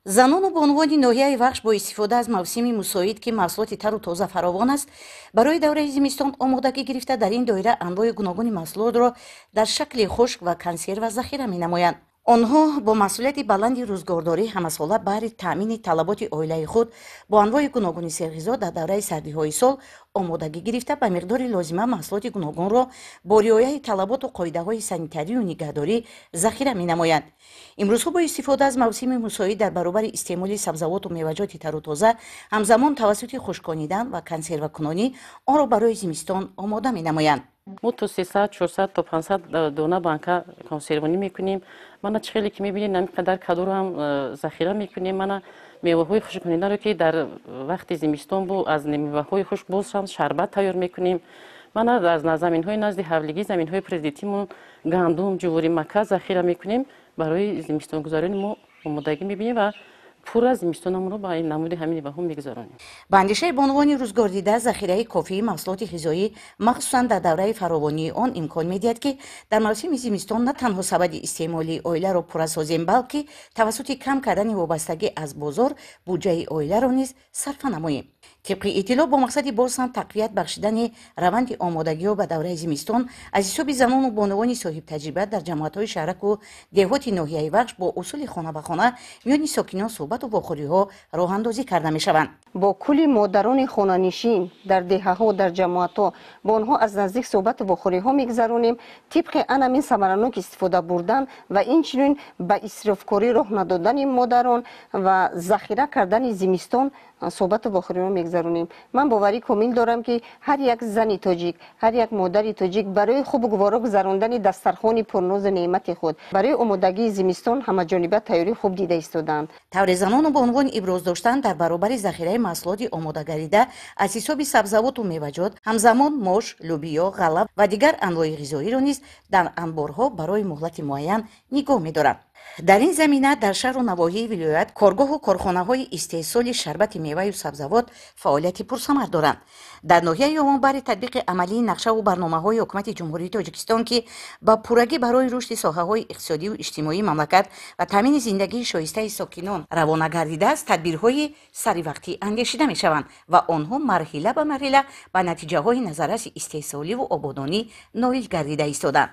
Занону бонувони ноҳияи Вахш бо истифода аз мавсими мусоид, ки маҳсулоти тару тоза фаровон аст, барои давраи зимистон омодагӣ гирифта, дар ин доира анвои гуногуни маҳсулотро дар шакли хушк ва консерва захира менамоянд. Онҳо бо масъулияти баланди рӯзгордорӣ ҳамасола баҳри таъмини талаботи оилаи худ бо анвои гуногуни серғизо дар давраи сардиҳои сол омодагӣ гирифта, ба миқдори лозима маҳсулоти гуногунро бо риояи талаботу қоидаҳои санитарию нигаҳдорӣ захира менамоянд. Имрӯзҳо бо истифода аз мавсими мусоид дар баробари истеъмоли сабзавоту меваҷоти тару тоза, ҳамзамон тавассути хушконидан ва консервакунонӣ онро барои зимистон омода менамоянд. Мо то 300, 400 то 500 дона банка консервонӣ мекунем. Мана, чӣ хеле ки мебинед, ҳамин қадар кадуро ҳам захира мекунем. Мана, меваҳои хушконидаро, ки дар вақти зимистон бу аз меваҳои хушк боз ҳам шарбат тайёр мекунем. Мана, аз заминҳои назди ҳавлигӣ, заминҳои президентимон гандум, ҷувори мака захира мекунем. Барои зимистонгузаронӣ мо омодагӣ мебинем ва пурра зимистонамонро ба ин намуди ҳамин меваҳо мегузаронем. Ба андешаи бонувони рӯзгордида, захираи кофии маҳсулоти ғизоӣ, махсусан дар давраи фаровонии он, имкон медиҳад, ки дар мавсими зимистон на танҳо сабади истеъмолии оиларо пурра созем, балки тавассути кам кардани вобастагӣ аз бозор буҷаи оиларо низ сарфа намоем. Тибқи иттилоъ, бо мақсади боз ҳам тақвият бахшидани раванди омодагиҳо ба давраи зимистон аз ҳисоби занону бонувони соҳибтаҷриба дар ҷамоатҳои шаҳраку деҳоти ноҳияи Вахш бо усули хона ба хона миёни сокинон суҳбату вохӯриҳо роҳандозӣ карда мешаванд. Бо кулли модарони хонанишин дар деҳаҳо, дар ҷамоатҳо бо онҳо аз наздик суҳбату вохӯриҳо мегузаронем. Тибқи анамин самаранок истифода бурдан ва инчунин ба исрофкорӣ роҳ надодани модарон ва захира кардани зимистон суҳбату вохӯриҳо мегузаронем. Ман боварӣ комил дорам, ки ҳар як зани тоҷик, ҳар як модари тоҷик барои хубу гуворо гузарондани дастархони пурнозу неъмати худ, барои омодагии зимистон ҳамаҷониба тайёрӣ хуб дида истодаанд. Тавре занону бонувон иброз доштанд, дар баробари захираи маҳсулоти омодагардида аз ҳисоби сабзавоту меваҷот, ҳамзамон мош, лӯбиё, ғалла ва дигар анвои ғизоиро низ дар анборҳо барои муҳлати муайян нигоҳ медоранд. Дар ин замина дар шаҳру навоҳии вилоят коргоҳу корхонаҳои истеҳсоли шарбати меваю сабзавот фаъолияти пурсамар доранд. Дар ноҳияи Ёвон баҳри татбиқи амалии нақшаву барномаҳои Ҳукумати Ҷумҳурии Тоҷикистон, ки ба пуррагӣ барои рушди соҳаҳои иқтисодию иҷтимоии мамлакат ва таъмини зиндагии шоистаи сокинон равона гардидааст, тадбирҳои саривақтӣ андешида мешаванд ва онҳо марҳила ба марҳила ба натиҷаҳои назарраси истеҳсоливу ободонӣ ноил гардида истодаанд.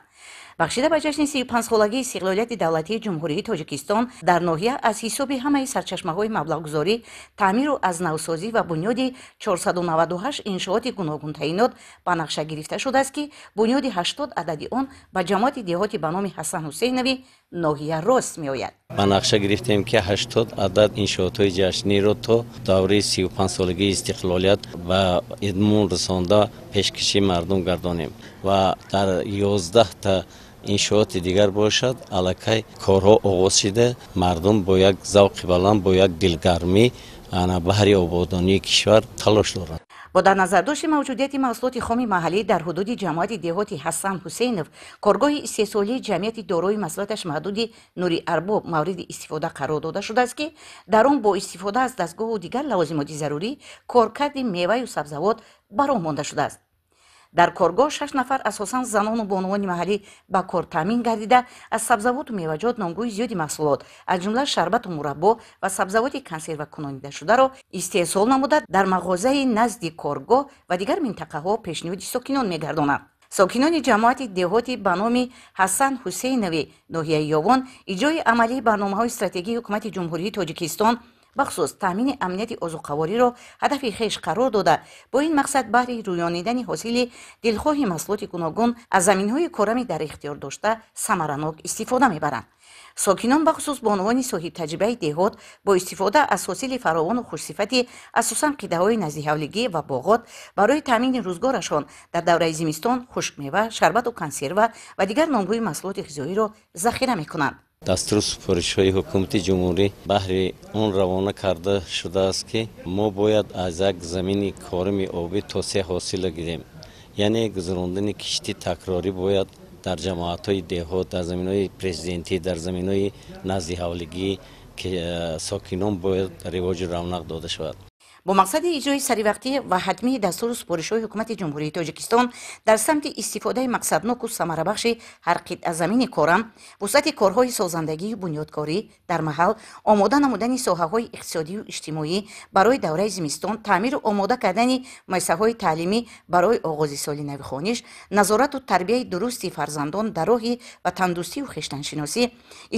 Бахшида ба ҷашни 35-солагии истиқлолияти давлатии Ҷумҳурии Тоҷикистон дар ноҳия аз ҳисоби ҳамаи сарчашмаҳои маблағгузорӣ таъмиру аз навсозӣ ва бунёди 498 иншооти гуногунтаинот ба нақша гирифта шудааст, ки бунёди 80 адади он ба ҷамоати деҳоти ба номи Ҳасан Ҳусейнови ноҳия рост меояд. Ба нақша гирифтем, ки 80 адад иншоотҳои ҷашниро то давраи 35-солагии истиқлолият ба итмом расонда, пешкаши мардум гардонем ва дар 11-та иншооти дигар бошад, аллакай корҳо оғоз шида. Мардум бо як завқи баланд, бо як дилгармӣ баҳри ободонии кишвар талош доранд. Бо дар назардошти мавҷудияти маҳсулоти хоми маҳаллӣ дар ҳудуди ҷамоати деҳоти Ҳасан Ҳусейнов коргоҳи истеҳсолии ҷамъияти дорои масъулияташ маҳдуди Нури Арбоб мавриди истифода қарор дода шудааст, ки дар он бо истифода аз дастгоҳу дигар лавозимоти зарурӣ коркарди меваю сабзавот ба роҳ монда шудааст. Дар коргоҳ шаш нафар, асосан занону бонувони маҳаллӣ, ба кор таъмин гардида, аз сабзавоту меваҷот номгӯи зиёди маҳсулот, аз ҷумла шарбату мураббо ва сабзавоти консервакунонидашударо истеҳсол намуда, дар мағозаи назди коргоҳ ва дигар минтақаҳо пешниҳоди сокинон мегардонанд. Сокинони ҷамоати деҳоти ба номи Ҳасан Ҳусейнови ноҳияи Ёвон иҷрои амалии барномаҳои стратегии Ҳукумати Ҷумҳурии Тоҷикистон, бахусус таъмини амнияти озуқавориро ҳадафи хеш қарор дода, бо ин мақсад баҳри рӯёнидани ҳосили дилхоҳи маҳсулоти гуногун аз заминҳои корами дар ихтиёр дошта самаранок истифода мебаранд. Сокинон, бахусус бонувони соҳибтаҷрибаи деҳот, бо истифода аз ҳосили фаровону хушсифати асосан қитъаҳои наздиҳавлигӣ ва боғот барои таъмини рӯзгорашон дар давраи зимистон хушкмева, шарбату консерва ва дигар номгӯи маҳсулоти ғизоиро захира мекунанд. Дастуру супоришҳои ҳукумати ҷумҳурӣ баҳри он равона карда шудааст, ки мо бояд аз як замини корими обӣ то се ҳосила гирем, яъне гузарондани кишти такрорӣ бояд дар ҷамоатҳои деҳот, дар заминҳои президентӣ, дар заминҳои наздиҳавлигӣ сокинон бояд ривоҷу равнақ дода шавад. Бо мақсади иҷрои саривақтӣ ва ҳатмии дастуру супоришҳои Ҳукумати Ҷумҳурии Тоҷикистон дар самти истифодаи мақсадноку самарабахши ҳар қитъа замини корам, вусъати корҳои созандагию бунёдкорӣ дар маҳал, омода намудани соҳаҳои иқтисодию иҷтимоӣ барои давраи зимистон, таъмиру омода кардани муассисаҳои таълимӣ барои оғози соли нави хониш, назорату тарбияи дурусти фарзандон дар роҳи ватандӯстию хештаншиносӣ,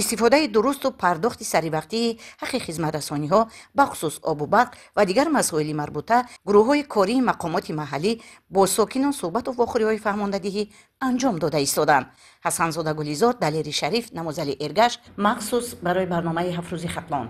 истифодаи дурусту пардохти саривақтии ҳаққи хизматрасониҳо, бахусус обу барқ ва дигар масоили марбута, гурӯҳҳои кории мақомоти маҳаллӣ бо сокинон суҳбату вохӯриҳои фаҳмондадиҳӣ анҷом дода истоданд. Ҳасанзода Гулизор, Далери Шариф, Намозали Эргаш, махсус барои барномаи «Ҳафтрӯзи Хатлон».